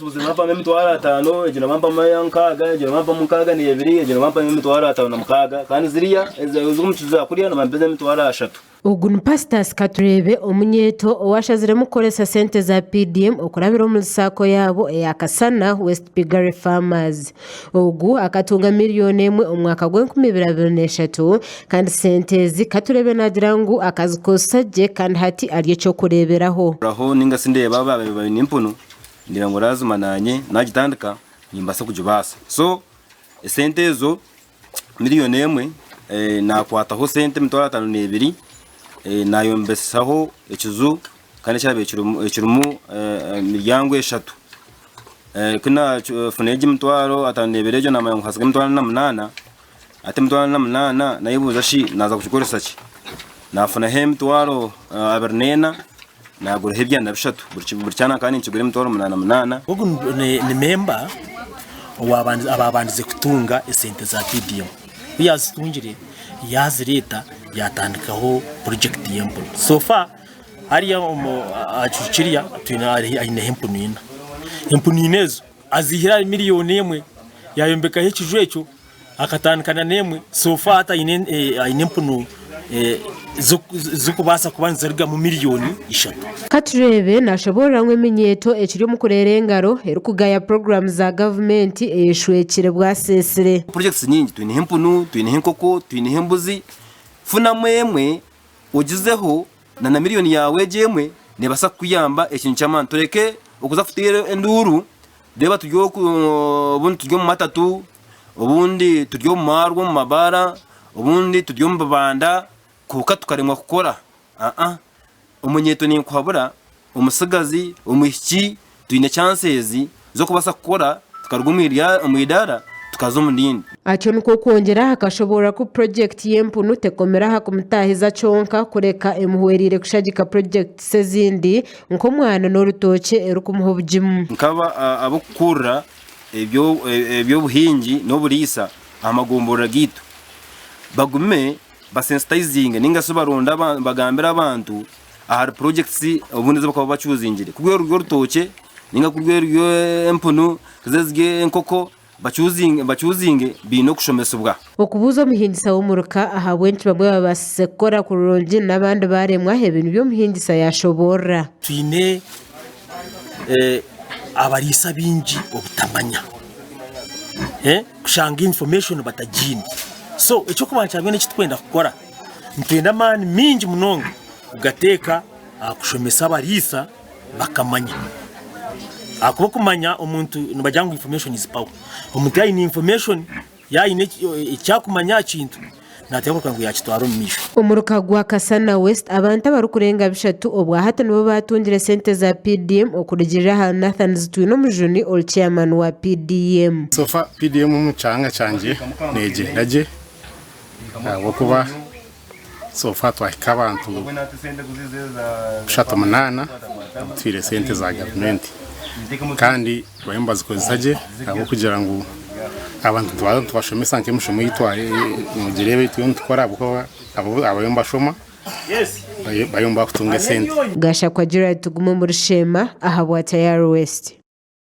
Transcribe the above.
Buzima bampamu emitwaro atano, egyo nibampamu eya nkaaga, egyo nibampamu 62, egyo nibampamu emitwaro 56 kandi ziriya ez'omukizo za kuriya nibampa ez'emitwaro ashatu. Ogu ni Pastus Katureebe omunyeeto owashaziremu kukoresa sente za PDM okurabira omuri SACCO yaabo eya Kasana West Piggery Farmers. Ogu akatunga miriyoni emwe omu mwaka gw'enkumi ibiri abiri n'eshatu kandi sente ezi Katureebe naagira ngu akazikozesa gye kandi hati ari eky'okureeberaho. Aho ninga shi ndeeba abaabaire baine empunu ngira ngu lazima naanye naagitandika nimbaasa kugibaasa. So esente ezo miriyoni emwe naakwataho sente 52,000 naayombesaho ekiju kandi ekyabaire kirimu emiryango eshatu. Ku naafuna egi 52,000 egyo naamanya ngu hatsigaho 48,000, hati 48,000 naayebuuza shi naaza kugikoresa ki? Naafunaho 24,000 naaguraho ebyana bishatu, buri kyana nkaba ninkigura 8,800. Ogu ni memba owabandize kutunga esente za PDM. Ku yaazitungire yaazireeta yaatandikaho purojekiti y'empunu. So far hariya aha kiju kiriya aineho empunu ina. Empunu ina ezo aziihire ahari miriyoni emwe yaayombekaho ekiju ekyo. Akatandika na n'emwe so far hati aine aine empunu z'okubaasa kuba nizirugamu miriyoni ishatu. Katureebe nashoboorora ngu eminyeeto ekiri omu kureera engaro erikugaya puroguraamu za gavumenti eyeshwekire bwaseesire. Projects nyingi, twineho empunu, twineho enkoko, twineho embuzi, funamu emwe ogizeho na na miriyoni yaawe egyo emwe neebaasa kukuyamba ekintu ky'amaani. Tureke okuza kuteera enduuru Reeba turi oku obundi turi omu matatu, obundi turi omu maarwa omu mabaara, obundi turi omu bibanda kwonka tukaremwa kukora. Aa omunyeeto ninkuhabura, omutsigazi, omwishiki twine chance ezi z'okubaasa kukora tukaruga omu idaara tukaza omu rindi. Atyo nikwo kwongyera akashoboorora ku purogyekiti y'empunu tekomire aha kumutaahiza kyonka kureka emuhwereire kushagika purogyekiti ezindi nk'omwana n'orutookye erikumuha obugimu. Nkaba ab'okukurira eby'obuhingi n'oburiisa aha magomborora gaitu bagume basensitayizinge ninga shi baronde bagambire abantu ahari purojekiti obundi ezi barikuba bakyuzingire ku ruri orutookye ninga ku ruri empunu, ku ziri enkoko. Bakyuzinge baine okushomesibwa. Okubuuza omuhingisa w'omuruka ahabw'enki bamwe babaasize kukora kurungi n'abandi baaremwa, ebi nibyo omuhingisa yaashoboorora. Twine abariisa baingi obutamanya kushanga information batagiine so eky'okubanza kyabyo eki turikwenda kukora nitwenda amaani maingi munonga kugateeka aha kushomesa abariisa bakamanya ahakuba okumanya omuntu nibagira ngu information is power omuntu yaaba aine information yaaba aine eki arikumanya aha kintu nateekwa kugira ngu yaakitwara omu maisho. Omuruka gwa Kasana West, abantu abarikurenga bishatu obwahati nibo baatungire sente za PDM okurugiirira ahari Nathan Zitwinomujuni ori chairman wa PDM. So far PDM omu kyanga kyangye negyenda gye ahabw'okuba So far twahika abantu 38 abutuhaire sente za gavumenti kandi bariyo nibazikozesa gye ahabw'okugira ngu abantu nitubanza nitubashomesa nk'emishomo ei nogireeba ei turiyo nitukora ahabw'okuba abariyo nibashoma bariyo nibakutunga esente. Gashakwa Gerald Tugume omuri Sheema ahabwa Tayari West.